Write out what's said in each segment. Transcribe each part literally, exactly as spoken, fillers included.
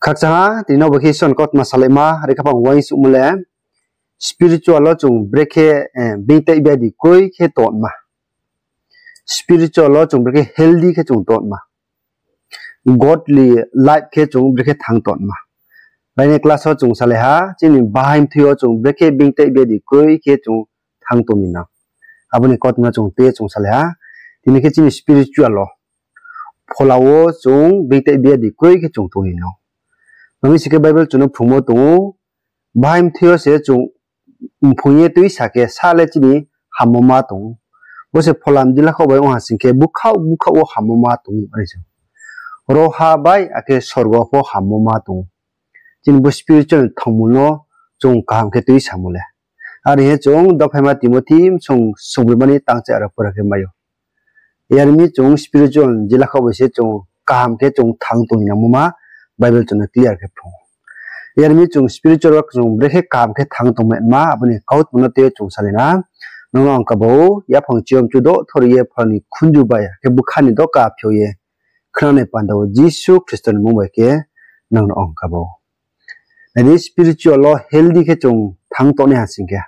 Khakchang ha, tini no bo khe Isor ni kautma salaima, are khaphang uaingsouhmo le, spiritual wo chung brekhe, eh, beingtai biadi kroi khe tongma. Spiritual wo chung brekhe healthy khe chung tongma. Godly life khe chung brekhe thang tongma. Raini class wo chung salai ha, chini bahai mthoi yo chung brekhe beingtai biadi kroi khe chung thang tong ni nang. Abo ni kautma chung tei chung salai ha, tini khe chini spiritual wo, phola wo chung beingtai biadi kroi khe chung tong ni nang. Mami si khe Bible chung no phrungmo tong ou, bahai mthoi yo se chung mphung ye tuisa khe sa le chini hammo ma tong ou. Bo se phola mjila khaoh bai ong ha sing khe bukhaoh bukhaoh wo hammo ma tong ou, are se. Roha bai akhe sorgo pho hammo ma tong ou. Chini bo spiritual thangmo no chung kaham khe tuisamo le. Are hing ye chung dophaima Timothy msong songbrima ni tangchai aro pore khe mai ou. Yar mi chung spiritual jila khaoh bai se chung kaham khe chung thang tong ni nangmo ma Bible chung no clear khe phrung ou. Yar mi chung spiritual wo chung brekhe kaham khe thang tongma, abo ni kautma no tei chung salai na. Nang no ang kabo, yaphang chiyom chudo thori ye phola ni khunju bai khe bukha ni doka phio ye khnanai panda wo Jisu Khristo ni mmung bai khe nang no ang kabo. Nai di, spiritual wo healthy khe chung thang tongnai ha sing khe,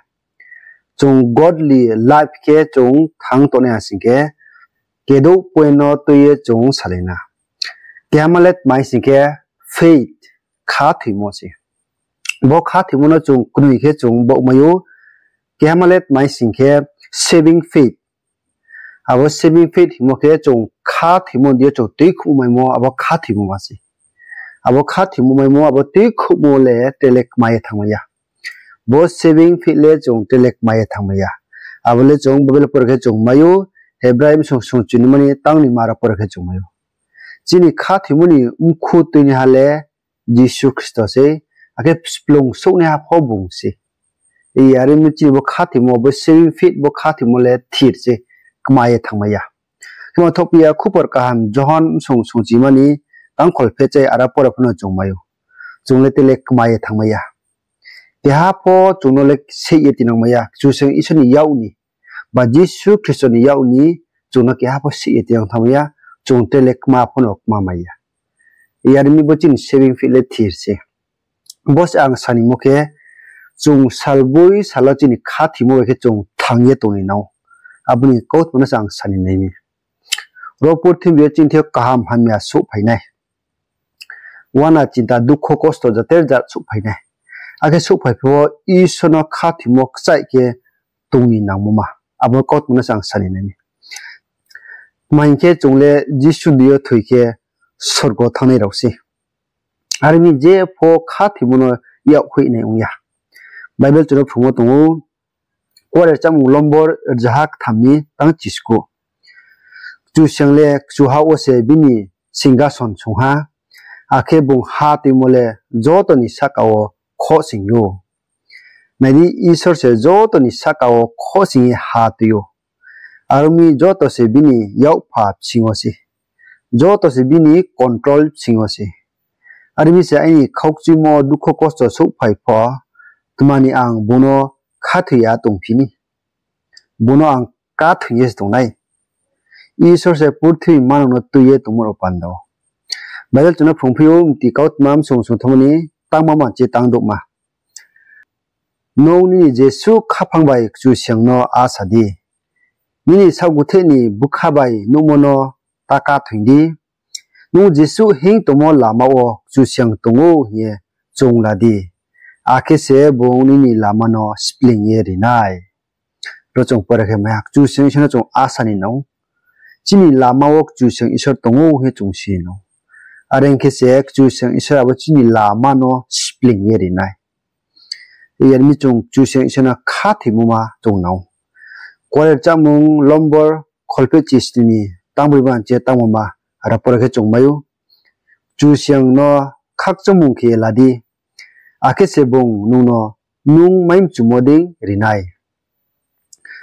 chung godly life khe chung thang tongnai ha sing khe, kedouh point no tui ye chung salai na. Keha ma le tma hing sing khe, faith, khathoimo se. Bo khathoimo no chung knoi khe chung baoh mai ou. Keha ma le tma hing sing khe, saving faith. Abo saving faith hingmo khe chung khathoimo ni deing yo chung tuikhouhmo maimo, abo khathoimo ma se. Abo khathoimo maimo, abo tuikhouhmo le tre le kma ye thanngmai ya. Bo saving faith le chung tre le kma ye thanngmai ya. Abo le chung Bible pore khe chung mai ou, Hebrai bsong song chunima ni tang ni ma aro pore khe chung mai ou. Chini khathoimo ni mkhu tuinaiha le Jisu Khristo se, akhe splung souhnaiha pho bung se. Yar mi chini bo khathoimo, bo saving faith, bo khathoimo le thir se, kma ye thanngmai ya. Khe ma thokphi ya, khupor kaham Johon bsong song chima ni tang kholphehchai aro pore pho no chung mai ou. Chung le tre le kma ye thanngmai ya. Keha pho chung no le seih ye tinangmai ya, Kchusoyang Isor ni yak ni, ba Jisu Khristo ni yak ni chung no keha pho seih ye tinang thanngmai ya, chung tre le kma pho no kma mai ya. Yar mi bo chini saving faith le thir se. Bo se ang sanimo khe, chung salboi sal wo chini khathoimo bai khe chung thang ye tong ni nang ou. Abo ni kautma no se ang sani nai mi. Ro purthimbi yo chini thing yo kaham hamya souhphai nai. Uana chinta dukho kosto jater jat souhphai nai. Akhe souhphai pho Isor no khathoimo kchaih khe tong ni nangmo ma. Abo kautma no se ang sani nai mi. Tma hing khe chung le Jisu ni deing yo thoi khe sorgo thanngnai rao se. Are mi je pho khathoimo no yak hoih nai ong ya. Bible chung no phrungmo tong ou, Kuarenchahmung lombor rzaha ktham ni tang chisku. Kchusoyang le kchuha wo se bini singkason sung ha, akhe bung ha tuimo le joto ni sahka wo khohsing ou. Nai di, Isor se joto ni sahka wo khohsing ye ha tui ou. Are ong mi joto se bini yakpha bsing yo se. Joto se bini control bsing yo se. Are mi se aini khaukchuimo dukho kosto souhphai pho, tma ni ang bung no khathoi ya tongphi ni? Bung no ang khathoi ye se tong nai. Isor se purthimbi manang no tui ye tongmo rao panda wo. Bible chung no phrungphi ou, Mti Kautma bsong song thamani tangma manchi tang douhma. Nung nini jesuh khaphang bai Kchusoyang no asa di. Nini saohgutheh ni bkha bai nuhmo no ta khathoing di. Nung jesuh hinng tongmo lama wo Kchusoyang tong ou hing ye choung la di. Akhe se bung nini lama no spleing ye ri nai. Ro chung pore khe mai ha, Kchusoyang Isor no chung asa ni nang ou. Chini lama wo Kchusoyang Isor tong ou hing ye chung si nang ou. Are ong khe se Kchusoyang Isor abo chini lama no spleing ye ri nai. Yar mi chung Kchusoyang Isor no khathoimo ma chung nang ou. Kuarenchahmung lombor kholphehchisni ni tangbroi banchi tangmoma aro pore khe chung mai ou. Kchusoyang no khakchangmung khe la di, akhe se bung nung no nung mai mchumo dei ri nai.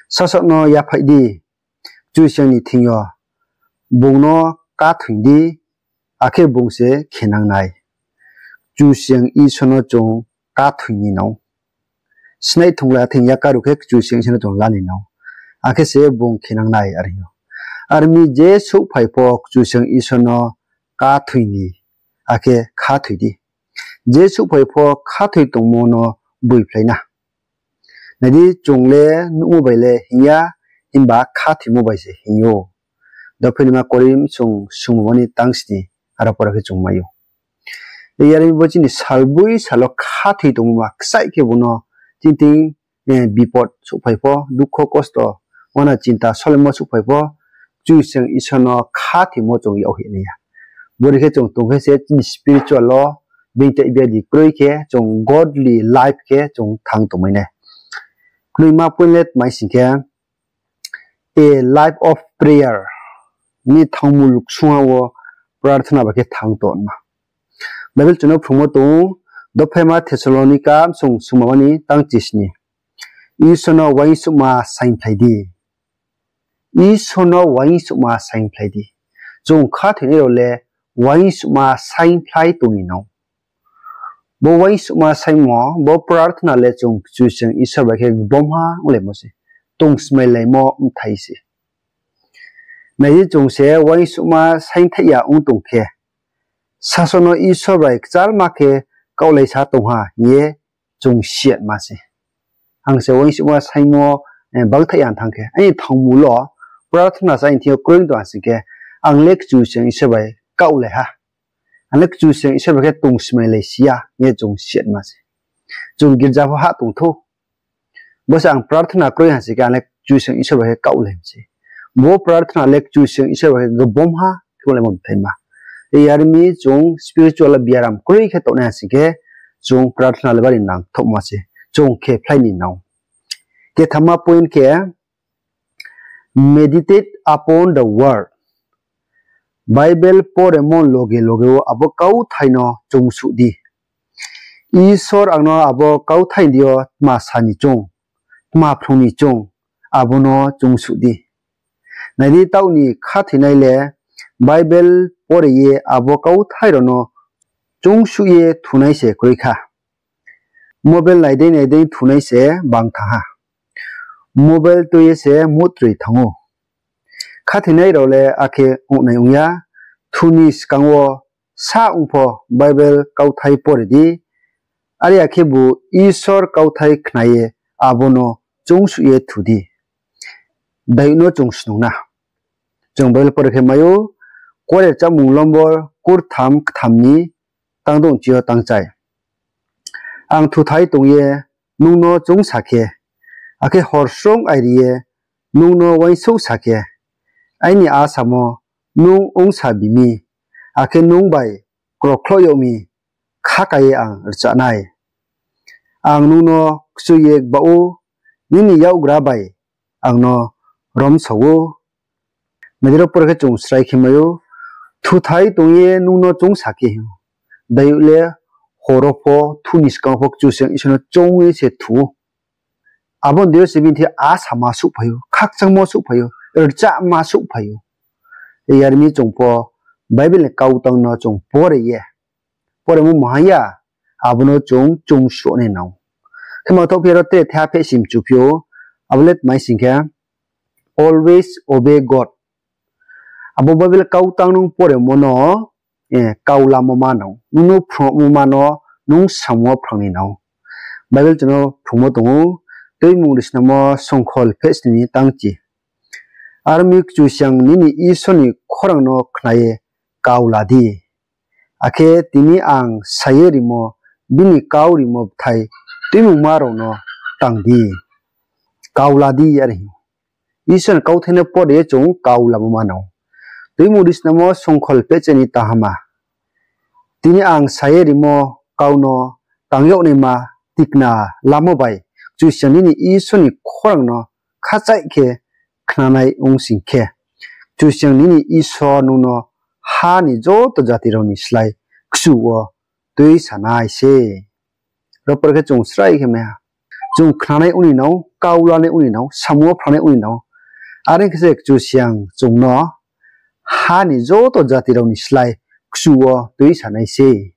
Sasaoh no yaphaih di, Kchusoyang ni thing yo, bung no khathoing di, akhe bung se khenang nai. Kchusoyang Isor no chung khathoing ni nang ou. Snaih thungla thing yakaruh khe Kchusoyang Isor no chung la ni nang ou. Akhe se bung khenang nai are ou. Are mi je souhphai pho Kchusoyang Isor no khathoing di, akhe khathoi di. je souhphai pho khathoi tongmo no boiphlai na. Nai di, chung le nuhmo bai le hing ya, himba khathoimo bai se hing ou. Dophainaima Korinth sung sungmamo ni tang sni, aro poro khe chung mai ou. Yar mi bo chini salboi sal wo khathoi tongmo ma kchaih khe bung no chini thing, bipod souhphai pho, dukho kosto, wana chinta solemo souhphai pho, Kchusoyang Isor no khathoimo chung yag hoih nai ya. Bori khe chung tong khe se chini spiritual wo beingtai biadi kroi khe chung godly life khe chung thang tongmai nai. Knoima point le tma sing khe, a life of prayer. Ni thangmul ksungha wo prarthana bai khe thang tongma. Bible chung no phrungmo tong ou, Dophaima Thessalonika sung sungmamo ni tang chisni. Isor no uaingsouhma saingphlai di. Isor no uaingsouhma saingphlai di. Chung khathoinai rao le uaingsouhma saingphlai tong ni nang. Bo uaingsouhma saingmo, bo prarthana le chung Kchusoyang Isor bai khe gbomha onglaimo se, tongsmailaimo bthai se. Nai di, chung se uaingsouhma saingthaih ya ong tong khe, sasao no Isor bai kchalma khe kaohlaisa tong ha hing ye chung siyatma se. Ang se uaingsouhma saingmo, bangthaih ya thanng khe, aini thangmul wo prarthana sa aini thing yo kroi tong ha sing khe, ang le Kchusoyang Isor bai kaohlai ha. Ang le Kchusoyang Isor bai khe tongsmailai si ya hing ye chung siyatma se. Chung girja pho hah tong thou. Bo se ang prarthana kroi ha sing khe, ang le Kchusoyang Isor bai khe kaohlai mi se. Bo prarthana le Kchusoyang Isor bai khe gbomha khe onglaimo bthaima. Yar mi chung spiritual biaram kroi khe tongnai ha sing khe, chung prarthana le bari nangthouhma se. Chung khe phlai ni nang. Kethama point khe, meditate upon the word. Bible poremo loge loge wo abo kauthai no choungsuh di. Isor ang no abo kauthai ni yo tma sa ni choung, tma phrung ni choung, abo no choungsuh di. Nai di, taoh ni khathoinai le Bible pore ye abo kauthai rao no choungsuh ye thunai se kroi kha. Mobile nai dei nai dei thunai se bang thanng ha. Mobile tui ye se mutroi thanng ou. Khathoinai rao le akhe ong nai ong ya, thu ni skang wo sa ong pho Bible kauthai pore di, are ya khebu Isor kauthai khna ye abo no choungsuh ye thu di. Dayuh no chung snung na. Chung Bible pore khe mai ou, Kore chámung lombor kurtham ktham ni tang dong chi yo tang chai. Ang thuthai tong ye nung no choungsa khe, akhe hor srung airi ye nung no uaingsouhsa khe, aini asamo nung ongsa bi mi, akhe nung bai krokhloh yag mi kha ka ye ang rchah nai. Ang nung no kchu ye gbaoh ou, nini yakgra bai ang no romsao ou. Medero pore khe chung srai khe mai ou, thuthai tong ye nung no choungsa khe hing ou. Dayuh le horo pho, thu ni skang pho Kchusoyang Isor no choung ye se thu ou. Abo ni dei yo se bini thing asama souhphai ou, khakchangmo souhphai ou, rchahma souhphai ou. Yar mi chung pho Bible ni kau tang no chung pore ye, poremo maha ya, abo no chung choungsuh nai nang. Khe ma thoh phi aro tre tha pheh sim chu phi ou, abo le tma sing khe, always obey God. Abo Bible kau tang nung poremo no, kau lamo ma nang, nung no phrungmo ma no, nung samung wo phrang ni nang. Bible chung no phrungmo tong ou, Tuimung risnamo songkhol pheh sni ni tang chi. Aro mi Kchusoyang nini Isor ni khorang no khna ye kau la di. Akhe tini ang sa ye rimo, bini kau rimo bthai tuimungma rao no tang di. Kau la di are hing. Isor ni kauthai no pore ye chung kau lamo ma nang. Tuimung risnamo songkhol pheh sni ni tang hama. Tini ang sa ye rimo kau no tang yag naima tikna lamo bai Kchusoyang nini Isor ni khorang no khachaih khe khnanai ong sing khe, Kchusoyang nini Isor nung no ha ni joto jati rao ni slái kchu wo tuisa nai se. Aro pore khe chung srai khe mai ha. Chung khnanai ong ni nang, kau lanai ong ni nang, samung wo phrangnai ong ni nang. Are khe se Kchusoyang chung no ha ni joto jati rao ni slái kchu wo tuisa nai se.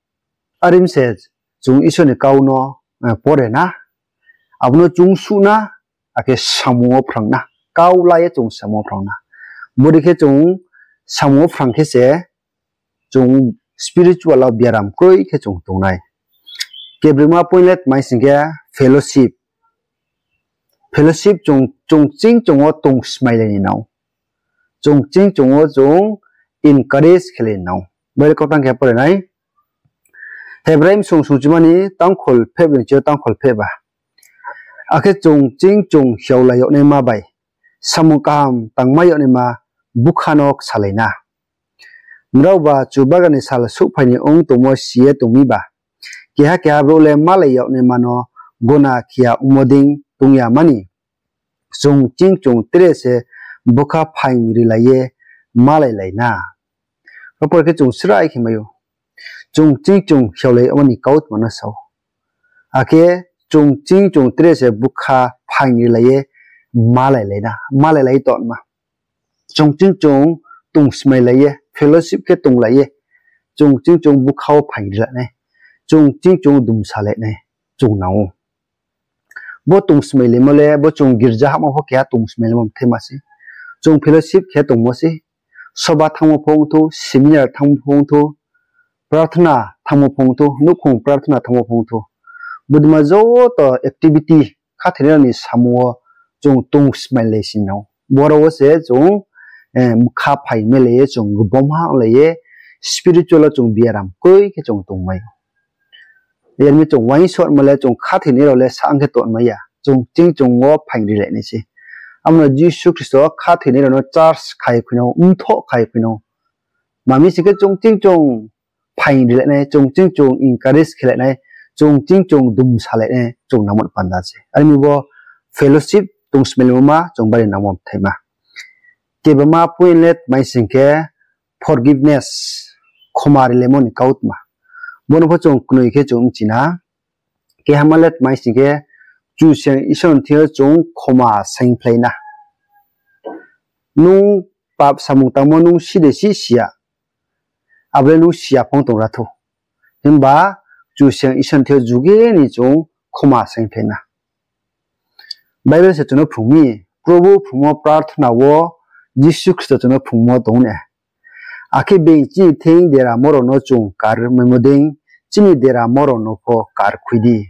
Are mi se chung Isor ni kau no pore na, abo no choungsuh na, akhe samung wo phrang na, kau la ye chung samung wo phrang na. Bodei khe chung samung wo phrang khe se chung spiritual wo biaram kroi khe chung tong nai. Kebrima point le tma hing khe fellowship. Fellowship chung, chung ching chung wo tong smailai ni nang ou. Chung ching chung wo chung encourage khelai ni nang ou. Bible kautang khe pore nai. Hebrai bsung sungchima ni tangkhol pheh ni chi yo tangkhol pheh ba. Akhe chung ching chung hiaolai yag naima bai samung kaham tangmai yag naima bukha no ksalai na. Nraoba Chubagra ni sal souhphai ni ong tongmo si ye tong mi ba, keha keha brouh le malai yag naima no gona khe ya ongmo dei tong ya mani, chung ching chung tre se bukha phaing rilai ye malailai na. Abo por khe chung srai khe mai ou. Chung ching chung hiaolai yag mani kautma no sa ou. Akhe chung ching chung tre se bukha phaing rilai ye malailai na, malailai tonma. Chung ching chung tong smailai ye, fellowship khe tonglai ye, chung ching chung bukha wo phaing rilai nai, chung ching chung dumsalai nai, chung nang ou. Bo tong smailaimo le, bo chung girja hahmo pho keha tong smailaimo mthaima se. Chung fellowship khe tongmo se. Soba thanngmo pho ong thou, seminar thanngmo pho ong thou, prarthana thanngmo pho ong thou, nouhkhong prarthana thanngmo pho ong thou. Bodei ma joto activity, khathoinai rao ni samung wo chung tong smailai si nang ou. Boro wo se chung, eh, bukha phaing mailai ye chung gbomha onglai ye, spiritual wo chung biaram kroi khe chung tongmai ou. Yar mi chung uaingsouhma le chung khathoinai rao le sa ang khe tongmai ya. Chung ching chung wo phaing rilai nai se. Abo no Jisu Khristo khathoinai rao no church khai khui nang ou, mthoh khai khui nang ou. Tma mi sing khe chung ching chung phaing rilai nai, chung ching chung encourage khelai nai, chung ching chung dumsalai nai, chung nangmo panda se. Are mi bo fellowship tong smailaimo ma chung bari nangmo mthaima. Kebama point le tma hing khe forgiveness, khoma rilaimo ni kautma. Bo no pho chung knoi khe chung bchi na. Kehama le tma hing khe, Kchusoyang Isor ni thing yo chung khoma saingphlai na. Nung pap samung tangmo nung si de si si ya, abo le nung si ya phung tong ra thou. Himba Kchusoyang Isor ni thing yo juge ni chung khoma saingphlai na. Bible se chung no phrung mi, Probu phrungmo prarthana wo Jisu Khristo chung no phrungmo tong ne. Akhe being chini thing deramo rao no chung karmaimo dei, chini deramo rao no pho karkhui di.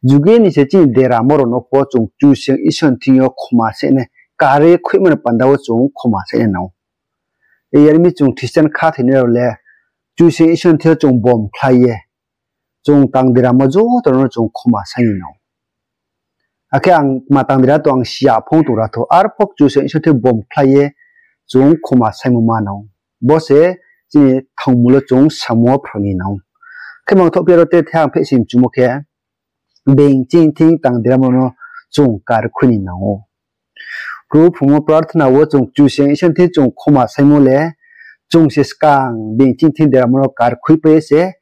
Juge ni se chini deramo rao no pho chung Kchusoyang Isor ni thing yo khoma se nai, kar ye khuimo ni panda wo chung khoma se nai nang ou. Yar mi chung Christian khathoinai rao le Kchusoyang Isor ni thing yo chung bomkhlai ye, chung tang deramo joto rao no chung khoma sai ni nang ou. Akhe ang ma tang dera tong, ang si ya phung tong ra thou, arphuh Kchusoyang Isor thing bomkhlai ye chung khoma saimo ma nang ou. Bo se chini thangmo le chung samung wo phrao ni nang ou. Khe mang thoh phi aro te the ang pheh si mchumo khe, being chini thing tang deramo no chung karkhui ni nang ou. Probu phrungmo prarthana wo chung Kchusoyang Isor ni thing chung khoma saimo le, chung se skang being chini thing deramo no karkhui pai ye se,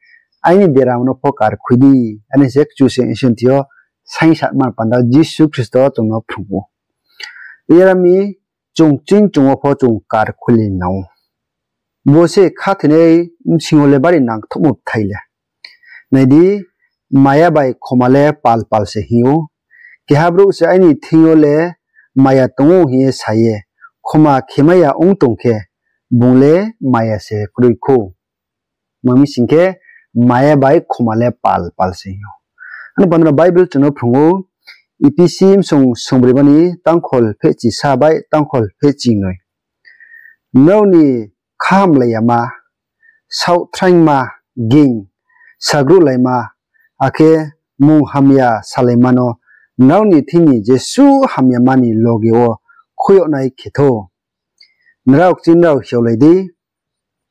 aini deramo no pho karkhui di, ani se Kchusoyang Isor ni thing yo saingsa man panda Jisu Khristo chung no phrung ou. Yar mi chung ching chung wo pho chung karkhui le nang ou. Bo se khathoinai bsing yo le bari nangthouhmo bthai le. Nai di, maya bai khoma le pal pal se hing ou. Keha brouh se aini thing yo le maya tong ou hing ye sa ye, khoma khemai ya ong tong khe, bung le maya se kroi khou. Tma mi sing khe, maya bai khoma le pal pal se hing ou. Ano panda no Bible chung no phrung ou, Ephesi bsung sungbrima ni tangkhol phehchi sa bai tangkhol phehchi noi. Nrao ni khahamlai yama, saohthraingma, ging, sagruhlaima, akhe mung hamya salaima no nrao ni thing ni jesuh hamyama ni loge wo khui yag nai khe thou. Nrao kching nrao hiaolai di,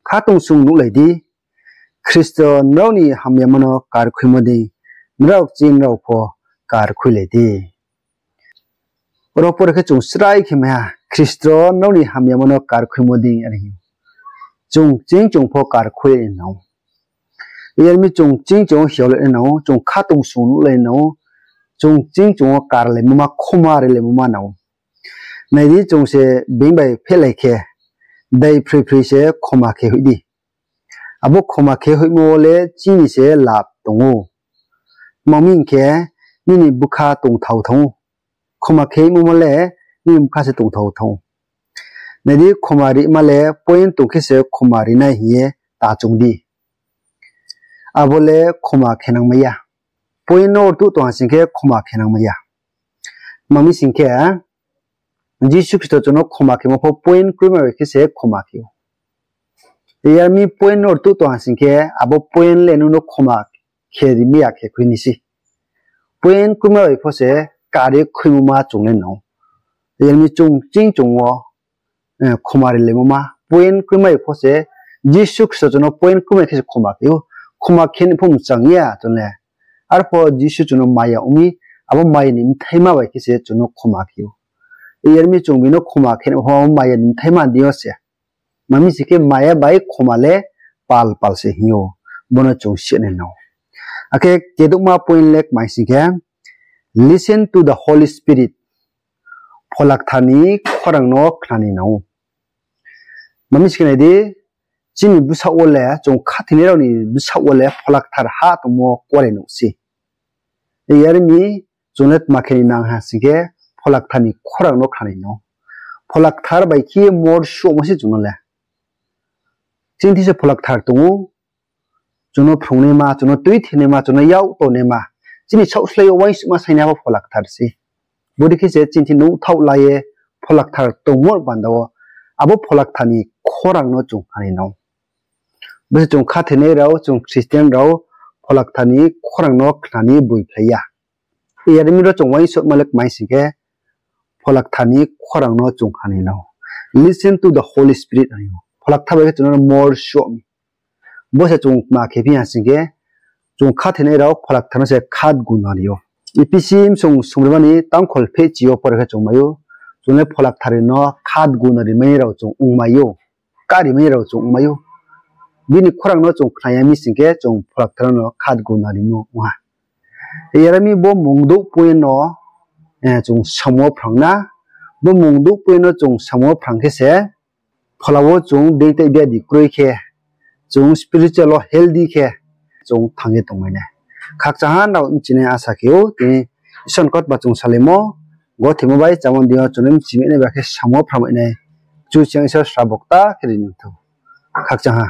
khatungsung nuhlai di, Khristo nrao ni hamyama no karkhuimo dei, nrao kching nrao pho karkhuilai di. Oro pore khe chung srai khe mai ha, Khristo nrao ni hamyama no karkhuimo dei, are hing ou. Chung ching chung pho karkhui nang ou. Yar mi chung ching chung hiaolai nang ou, chung khatungsung nuhlai nang ou, chung ching chung wo karlaimo ma, khoma rilaimo ma nang ou. Nai di, chung se being bai phehlai khe, dai phroi phroi se khoma khe hoih di. Abo khoma khe hoihmo wo le chini se lab tong ou. Tma mi hing khe, nini bkha tongthao thanng ou. Khoma khe hoihmo le nini bkha se tongthao thanng ou. Nai di, khoma rima le point tong khe se khoma ri nai hing ye ta chung di. abo le khoma khenang mai ya. Point no rtuh tong ha sing khe khoma khenang mai ya. Tma mi sing khe, Jisu Khristo chung no khoma khemo pho point kroima bai khe se khoma khe ou. Yar mi point no rtuh tong ha sing khe, abo point le nung no khoma khe ri mi ya khe khui ni se. Point kroima bai pho se kari khuimo ma chung le nang ou. Yar mi chung ching chung wo, khoma rilaimo ma point kroima bai pho se, Jisu Khristo chung no point kroima khe se khoma khe ou. Khoma khe ni pho mchang ya chung le. Arpho Jisu chung no maya ong mi, abo maya ni bthaima bai khe se chung no khoma khe ou. Yar mi chung bini no khoma khe ni pho abo maya ni bthaima deing yo se. Tma mi sing khe maya bai khoma le pal pal se hing ou. Bo no chung si nai nang ou. Akhe kedouhma point le kmai sing khe, listen to the Holy Spirit. Phola Kthar ni khorang no khna ni nang ou. Tma mi sing khe nai di, chini bsaoh wo le, chung khathoinai rao ni bsaoh wo le Phola Kthar ha tongmo kuare nuh se. Yar mi chung le tma khe ni nang ha sing khe, Phola Kthar ni khorang no khna ni nang ou. Phola Kthar bai khe mor suhmo se chung no le. Chini thing se Phola Kthar tong ou, chung no phrungnaima, chung no tuithinaima, chung no yak tongnaima, chini saohslái yo uaingsouhma sainai abo Phola Kthar se. Bodei khe se chini thing nuhthaoh la ye Phola Kthar tongmo panda wo, abo Phola Kthar ni khorang no chung khna ni nang ou. Bo se chung khathoinai rao, chung Christian rao Phola Kthar ni khorang no khna ni boiphlai ya. Yar mi ro chung uaingsouhma le kmai sing khe, Phola Kthar ni khorang no chung khna ni nang ou. Listen to the Holy Spirit hing ou. Phola Kthar bai khe chung no mor suh mi. Bo se chung tma khe phi ha sing khe, chung khathoinai rao Phola Kthar no se khatgu nari ou. Ephesi bsong sumrima ni tangkhol phehchi yo pore khe chung mai ou, chung le Phola Kthar no khatgu nari mai rao chung ongmai ou, kari mai rao chung ongmai ou. Bini khorang no chung khna ya mi sing khe, chung Phola Kthar no khatgu narimo ong ha. Yar mi bo mungdouh point no chung samo phrang na, bo mungdouh point no chung samo phrang khe se, phola wo chung being tei biadi kroi khe, chung spiritual wo healthy khe, chung thanng ye tongmai nai. Khakchang ha nrao bchinai asa khe ou, tini Isor ni kautma chung salaimo, gothimo bai chámo deing yo chung no bchimai nai ba khe samo phramai nai, Kchusoyang Isor srabo kta khe ri ni thou. Khakchang ha.